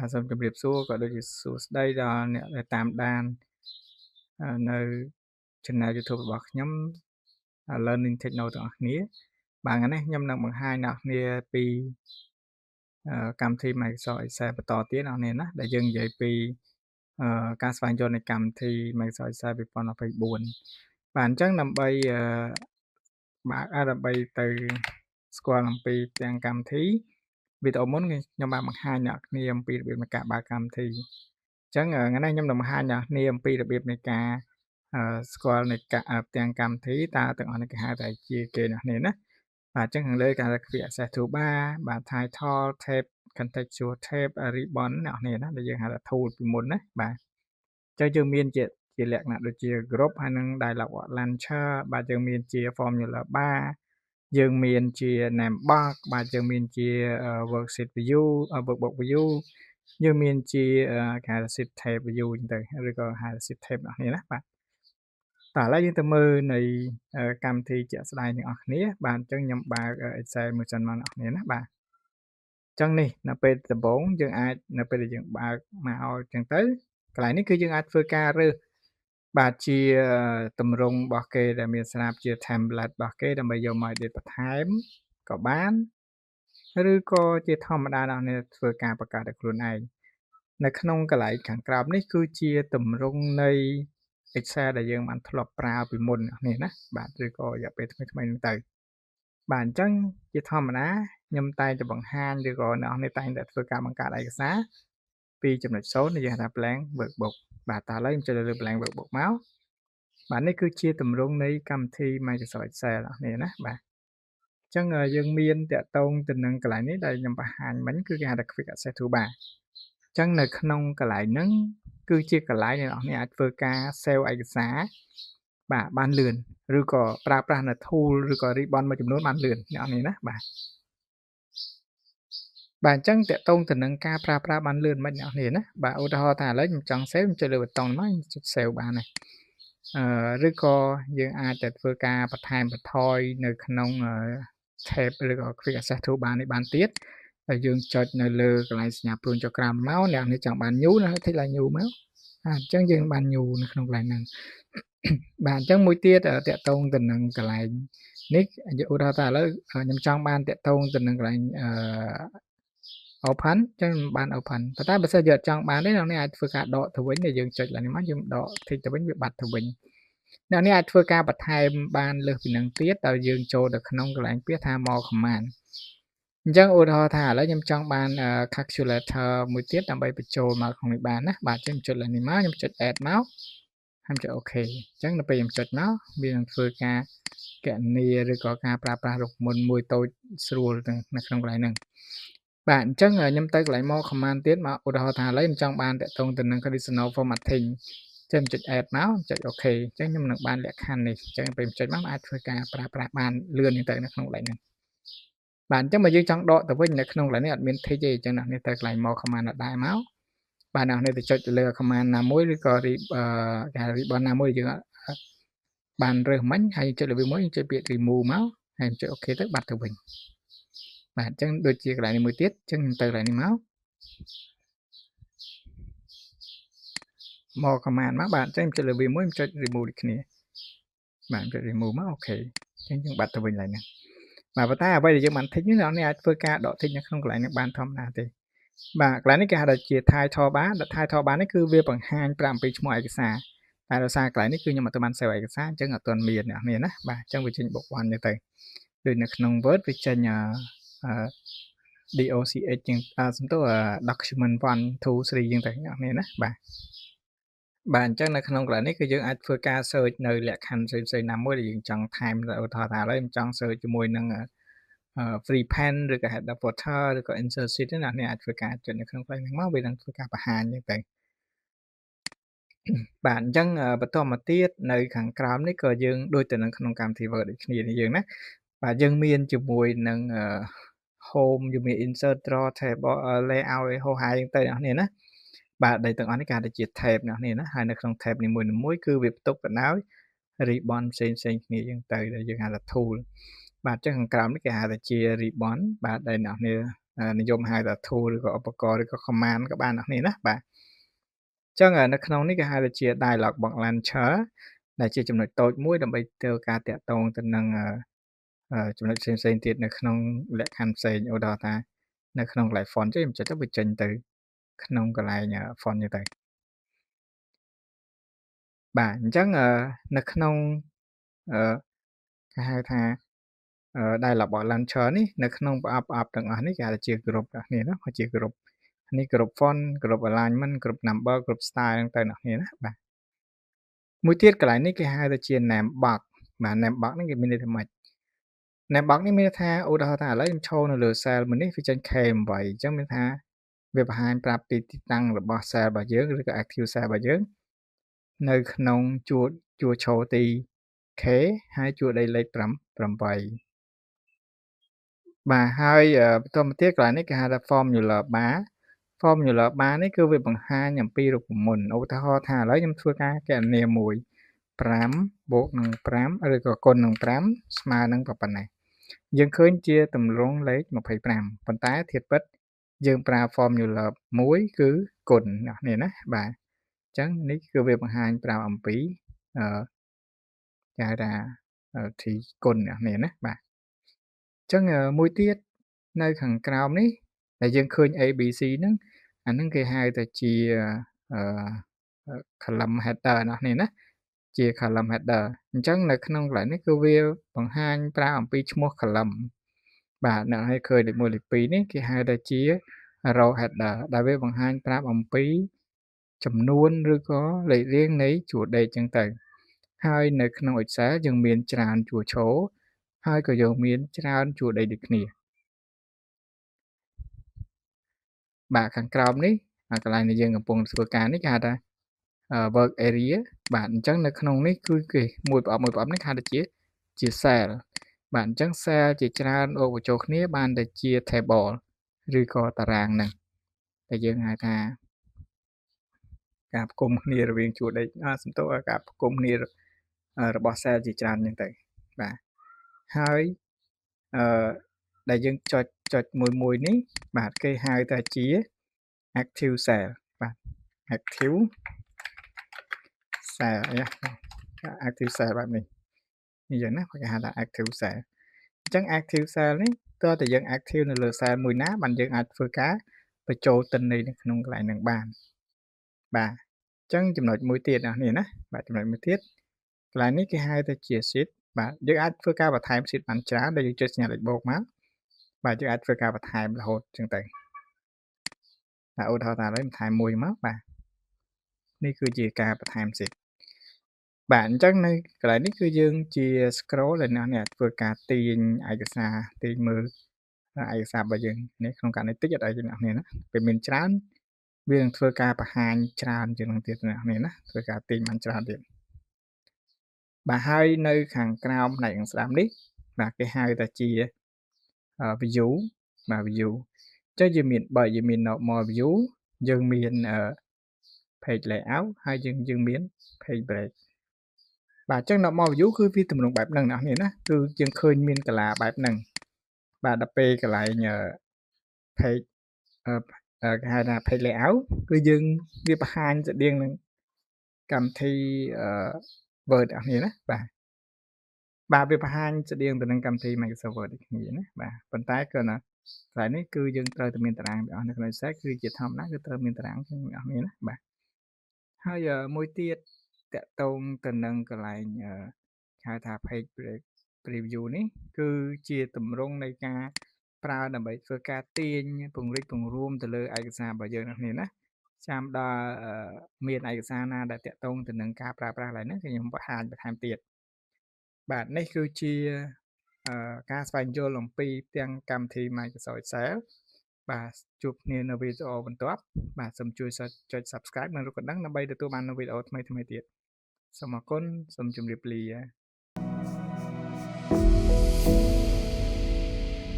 បាទសូមជម្រាបសួរក៏ដូចជាសួស្តីដល់អ្នកដែលតាមដាននៅ Channel YouTube របស់ខ្ញុំ Learning Techno ទាំងអស់គ្នាបាទថ្ងៃនេះខ្ញុំនឹងបង្ហាញអ្នកគ្នាពីកម្មវិធី Microsoft Excel បន្តទៀតអ្នកគ្នាណាដែលយើងនិយាយពីការស្វែងយល់នៃកម្មវិធី Microsoft Excel 2024បាទអញ្ចឹងដើម្បីបាទដើម្បីទៅស្គាល់អំពីទាំងកម្មវិធីវីដេអូមុនខ្ញុំបានបង្ហាញអ្នកគ្នាអំពីរបៀបនៃការបើកកម្មវិធីអញ្ចឹងថ្ងៃនេះខ្ញុំនឹងបង្ហាញអ្នកគ្នាអំពីរបៀបនៃការស្គាល់នៃផ្ទាំងកម្មវិធីតើទាំងអស់នេះគេហៅថាជាគេអ្នកគ្នាណាបាទអញ្ចឹងខាងលើគេហៅថា Quick Access Toolbar បាទ Title Tab Contextual Tab Ribbon អ្នកគ្នាណាដែលយើងហៅថា Tool ពីមុនណាបាទអញ្ចឹងយើងមានជាលក្ខណៈដូចជា Group ហើយនិង Dialog Launcher បាទយើងមានជា Formula Bar យើងមានជា name box បាទយើងមានជា worksheet view workbook view យើងមានជាគេហៅថា sheet tab view អញ្ចឹងទៅឬក៏ហៅថា sheet tab អ្នកគ្នាណាបាទតោះឥឡូវយើងទៅមើលនៃកម្មវិធីជាក់ស្ដែងទាំងអស់គ្នាបាទអញ្ចឹងខ្ញុំបើក Excel មួយសិនមកអ្នកគ្នាណាបាទអញ្ចឹងនេះនៅពេលដំបូងយើងអាចនៅពេលដែលយើងបើកមកអញ្ចឹងទៅកន្លែងនេះគឺយើងអាចធ្វើការរើសបាទជាទម្រង់របស់គេដែលមានស្រាប់ជា template របស់គេដើម្បីយកមក edit បន្ថែមក៏បានឬក៏ជាធម្មតាអ្នកនេះធ្វើការបង្កើតដោយខ្លួនឯងនៅក្នុងកន្លែងខាងក្រោមនេះគឺជាទម្រង់នៃ Excel ដែលយើងបានធ្លាប់ប្រើពីមុននេះណាបាទឬក៏រយៈពេលថ្មីៗហ្នឹងទៅបាទអញ្ចឹងជាធម្មតាខ្ញុំតែងតែបង្ហាញឬក៏អ្នកនេះតែងតែធ្វើការបង្កើតឯកសារពីចំណុច0ដែលយើងហៅថា blank workbook បាទតើឥឡូវខ្ញុំចុចលើ blank workbook មកបាទនេះគឺជាទម្រង់នៃកម្មវិធី Microsoft Excel នេះណាបាទអញ្ចឹងយើងមានតាក់ទងទៅនឹងកន្លែងនេះដែលខ្ញុំបង្ហាញមិញគឺគេហៅថា Quick Access Toolbar អញ្ចឹងនៅក្នុងកន្លែងហ្នឹងគឺជាកន្លែងដែលអ្នកនរអាចធ្វើការ save ឯកសារបាទបានលឿនឬក៏ប្រើប្រាស់នៅ tool ឬក៏ ribbon មួយចំនួនបានលឿនអ្នកនរណាបាទបាទអញ្ចឹងតកតងទៅនឹងការប្រើប្រាស់បានលឿនមិនអ្នកនរណាបាទឧទាហរណ៍ថាឥឡូវខ្ញុំចង់ save ខ្ញុំចុចលើប៊ូតុងមកខ្ញុំចុច save បានហើយឬក៏យើងអាចតែធ្វើការបន្ថែមបន្ថយនៅក្នុង tab ឬក៏ Quick Access Toolbar នេះបានទៀតហើយយើងចុចនៅលើកន្លែងសញ្ញាព្រួញចុះក្រោមមកអ្នកនេះចង់បាន new ណាធីឡា new មកអញ្ចឹងយើងបាន new នៅក្នុងកន្លែងហ្នឹងបាទអញ្ចឹងមួយទៀតតកតងទៅនឹងកន្លែងនេះឧទាហរណ៍ថាឥឡូវខ្ញុំចង់បានតកតងទៅនឹងកន្លែង open អញ្ចឹងបាន open ប៉ុន្តែបើសិនយើងអត់ចង់បានទេអ្នកនេះអាចធ្វើការដកទៅវិញដែលយើងចុចឡើងនេះមកយើងដក tick ទៅវិញវាបាត់ទៅវិញអ្នកនេះអាចធ្វើការបន្ថែមបានលើសពីនឹងទៀតដោយយើងចូលទៅក្នុងកន្លែងពាក្យថា more command អញ្ចឹងឧទាហរណ៍ថាឥឡូវខ្ញុំចង់បាន calculator មួយទៀតដើម្បីបញ្ចូលមកក្នុងនេះបានណាបាទអញ្ចឹងខ្ញុំចុចលើនេះមកខ្ញុំចុច add មកហើយចុច OK អញ្ចឹងដល់ពេលខ្ញុំចុចមកវានឹងធ្វើការគណនាឬក៏ការប្រើប្រាស់រូបមន្តមួយតូចស្រួលទាំងនៅក្នុងកន្លែងហ្នឹងបាទអញ្ចឹងខ្ញុំទៅកន្លែងមក command ទៀតមកឧទាហរណ៍ថាឥឡូវខ្ញុំចង់បានតាក់ទងទៅនឹង conditional formatting ចឹងចុច add មកចុច OK អញ្ចឹងខ្ញុំនឹងបានលក្ខខណ្ឌនេះអញ្ចឹងពេលចុចមកអាចធ្វើការប្រើប្រាស់បានលឿនទៅនៅក្នុងកន្លែងហ្នឹងបាទអញ្ចឹងបើយើងចង់ដកទៅវិញនៅក្នុងកន្លែងនេះអត់មាន tick ទេអញ្ចឹងអ្នកនេះទៅកន្លែងមក command ដដែលមកបាទអ្នកនេះទៅចុចទៅលើ command ណាមួយឬក៏គេហៅ ribbon ណាមួយយើងបានរើសមិញហើយចុចលើវាមួយចុចពាក្យ remove មកហើយចុច OK ទៅបាត់ទៅវិញបាទអញ្ចឹងដូចជាកន្លែងនេះមួយទៀតអញ្ចឹងខ្ញុំទៅកន្លែងនេះមក command មកបាទអញ្ចឹងចុចលើវាមួយចុច remove ដូចគ្នាបាទចុច remove មក OK អញ្ចឹងយើងបាត់ទៅវិញឡើយហ្នឹងបាទប៉ុន្តែអ្វីដែលយើងបាន tick នេះអ្នកនេះអាចធ្វើការដក tick នៅក្នុងកន្លែងនេះបានធម្មតាទេបាទកន្លែងនេះគេហៅថាជា title bar title bar នេះគឺវាបង្ហាញប្រាប់អំពីឈ្មោះឯកសារតែដោយសារកន្លែងនេះគឺខ្ញុំអត់បាន save ឯកសារអញ្ចឹងអត់ទាន់មានអ្នកនេះណាបាទអញ្ចឹងវាចេញបូក1នេះទៅដូចនៅក្នុង Word វាចេញ DOCH ជាងសំទោស document 1 2 3ជាងទៅអ្នកនេះណាបាទបាទអញ្ចឹងនៅក្នុងកន្លែងនេះគឺយើងអាចធ្វើការ search នៅលក្ខខណ្ឌផ្សេងៗណាមួយដែលយើងចង់ថែមឧទាហរណ៍ថាឥឡូវខ្ញុំចង់ search ជាមួយនឹង free pen ឬក៏ header footer ឬក៏ insert sheet ណាអ្នកអាចធ្វើការចុចនៅក្នុងកន្លែងហ្នឹងមកវានឹងធ្វើការបង្ហាញហ្នឹងទៅបាទអញ្ចឹងបន្តមកទៀតនៅខាងក្រោមនេះក៏យើងដូចទៅនឹងក្នុងកម្មវិធី Word ដូចគ្នានេះយើងណាបាទយើងមានជាមួយនឹង home យើងមាន insert draw table layout ហោហាយទៅអ្នកនេះណាបាទដែលទាំងអស់នេះគេហៅថាជា tab អ្នកនេះណាហើយនៅក្នុង tab នីមួយៗគឺវាផ្ទុកទៅដោយ ribbon ផ្សេងៗគ្នាយើងទៅដែលយើងហៅថា tool បាទអញ្ចឹងខាងក្រោមនេះគេហៅថាជា ribbon បាទដែលអ្នកនេះ និយមហៅថា tool ឬក៏ឧបករណ៍ឬក៏ command ក៏បានអ្នកនេះណាបាទអញ្ចឹងនៅក្នុងនេះគេហៅថាជា dialog box launcher ដែលជាចំណុចតូចមួយដើម្បីធ្វើការតាក់ទងទៅនឹងចំណុចផ្សេងៗទៀតនៅក្នុងលក្ខខណ្ឌផ្សេងឧទាហរណ៍ថានៅក្នុងកន្លែង font ចេះខ្ញុំចុចទៅវាចេញទៅក្នុងកន្លែង font នេះទៅបាទអញ្ចឹងនៅក្នុងគេហៅថា dialog box launcher នេះនៅក្នុងប្រអប់ប្រអប់ទាំងអស់នេះគេហៅថាជា group អ្នកគ្នាណាជា group នេះ group font, group alignment, group number, group style ហ្នឹងទៅអ្នកគ្នាណាបាទមួយទៀតកន្លែងនេះគេហៅថាជា name box បាទ name box ហ្នឹងគេមានន័យថាម៉េច name box នេះមានន័យថាឧទាហរណ៍ថាឥឡូវខ្ញុំឈរនៅលើ cell មួយនេះវាចេញ K8 អញ្ចឹងមានថាវាបង្ហាញប្រាប់ពីទីតាំងរបស់ cell របស់យើងឬក៏ active cell របស់យើងនៅក្នុងជួរជួរឈរទី K ហើយជួរដីលេខ5 8បាទហើយបន្តមកទៀតកន្លែងនេះគេហៅថា formula bar formula bar នេះគឺវាបង្ហាញអំពីរូបមន្តឧទាហរណ៍ថាឥឡូវខ្ញុំធ្វើការគណនាមួយ5បូកនឹង5ឬក៏គុណនឹង5ស្មើនឹងប៉ុណ្ណេះយើងឃើញជាទម្រង់លេខ25ប៉ុន្តែធាតុពិតយើងប្រើ formula មួយគឺគុណនេះណាបាទអញ្ចឹងនេះគឺវាបង្ហាញប្រាប់អំពីអឺគេហៅថាទីគុណនេះណាបាទអញ្ចឹងមួយទៀតនៅខាងក្រោមនេះដែលយើងឃើញ A B C ហ្នឹងអាហ្នឹងគេហៅថាជាអឺ column header នេះណាជា column header អញ្ចឹងនៅក្នុងកន្លែងនេះគឺវាបង្ហាញប្រាប់អំពីឈ្មោះ column បាទអ្នកឲ្យឃើញលេខ1លេខ2នេះគេហៅថាជា row header ដែលវាបង្ហាញប្រាប់អំពីចំនួនឬក៏លេខរៀងនៃជួរដេកចឹងទៅហើយនៅក្នុង Excel យើងមានច្រើនជួរឈរហើយក៏យើងមានច្រើនជួរដេកដូចគ្នាបាទខាងក្រោមនេះកន្លែងដែលយើងកំពុងធ្វើការនេះគេហៅថា work area បាទអញ្ចឹងនៅក្នុងនេះគឺគេមួយប្រអប់មួយប្រអប់នេះគេហៅថាជា cell បាទអញ្ចឹង cell ជាច្រើនអូបញ្ចូលគ្នាបានទៅជា table ឬក៏តារាងហ្នឹងដែលយើងហៅថាការផ្គុំគ្នារវាងជួរដេកសំទោសការផ្គុំគ្នារបស់ cell ជាច្រើនហ្នឹងទៅបាទហើយអឺដែលយើងចុចចុចមួយមួយនេះបាទគេហៅថាជា active cell បាទ active cell អី active cell បែបនេះនេះយ៉ាងណាគេហៅថា active cell អញ្ចឹង active cell នេះតើតែយើង active នៅលើ cell មួយណាបានយើងអាចធ្វើការបញ្ចូលទិន្នន័យនៅក្នុងកន្លែងហ្នឹងបានបាទអញ្ចឹងចំណុចមួយទៀតនេះណាបាទចំណុចមួយទៀតកន្លែងនេះគេហៅថាជា sheet បាទយើងអាចធ្វើការបន្ថែម sheet បានច្រើនដែលយើងចុចសញ្ញាលេខបូកមកបាទយើងអាចធ្វើការបន្ថែមរហូតអញ្ចឹងទៅបាទឧទាហរណ៍ថាឥឡូវបន្ថែមមួយមកបាទនេះគឺជាការបន្ថែម sheet បាទអញ្ចឹងនៅកន្លែងនេះគឺយើងជា scroll ដែលអ្នកនេះធ្វើការទាញឯកសារទាញមើលឯកសាររបស់យើងនេះក្នុងករណីតិចអត់អីទេអ្នកនេះណាពេលមានច្រើនវានឹងធ្វើការបង្ហាញច្រើនជាងនឹងទៀតអ្នកនេះណាធ្វើការទាញបានច្រើនទៀតបាទហើយនៅខាងក្រោមផ្នែកខាងស្ដាំនេះបាទគេហៅថាជា view បាទ view ចុះយើងមាន3យើងមាន normal view យើងមាន page layout ហើយយើងមាន page break បាទអញ្ចឹង normal view គឺវាទម្រង់បែបហ្នឹងអ្នកនេះណាគឺយើងឃើញមានកលាបែបហ្នឹងបាទដល់ពេលកន្លែង page គេហៅថា page layout គឺយើងវាបង្ហាញស្តៀងនឹងកម្មវិធី Word អ្នកនេះណាបាទបាទវាបង្ហាញស្តៀងទៅនឹងកម្មវិធី Microsoft Word ដូចគ្នាណាបាទប៉ុន្តែគឺណាកន្លែងនេះគឺយើងត្រូវតែមានតារាងទាំងអស់នៅក្នុង Excel គឺជាធម្មតាគឺត្រូវមានតារាងទាំងអស់នេះណាបាទហើយមួយទៀតតាក់ទងទៅនឹងកន្លែងហៅថា page break preview នេះគឺជាទម្រង់នៃការប្រើដើម្បីធ្វើការទាញពង្រីកពង្រួមទៅលើឯកសាររបស់យើងនេះណាចាំដល់មានឯកសារណាដែលតាក់ទងទៅនឹងការប្រើប្រាស់ឡើយហ្នឹងគឺខ្ញុំបង្ហាញបន្ថែមទៀតបាទនេះគឺជាការស្វែងយល់អំពីទាំងកម្មវិធី Microsoft Excel បាទជួបគ្នានៅវីដេអូបន្ទាប់បាទសូមជួយចុច Subscribe និងរូបកណ្ដឹងដើម្បីទទួលបាននូវវីដេអូថ្មីៗទៀតសូមអរគុណសូមជម្រាបលា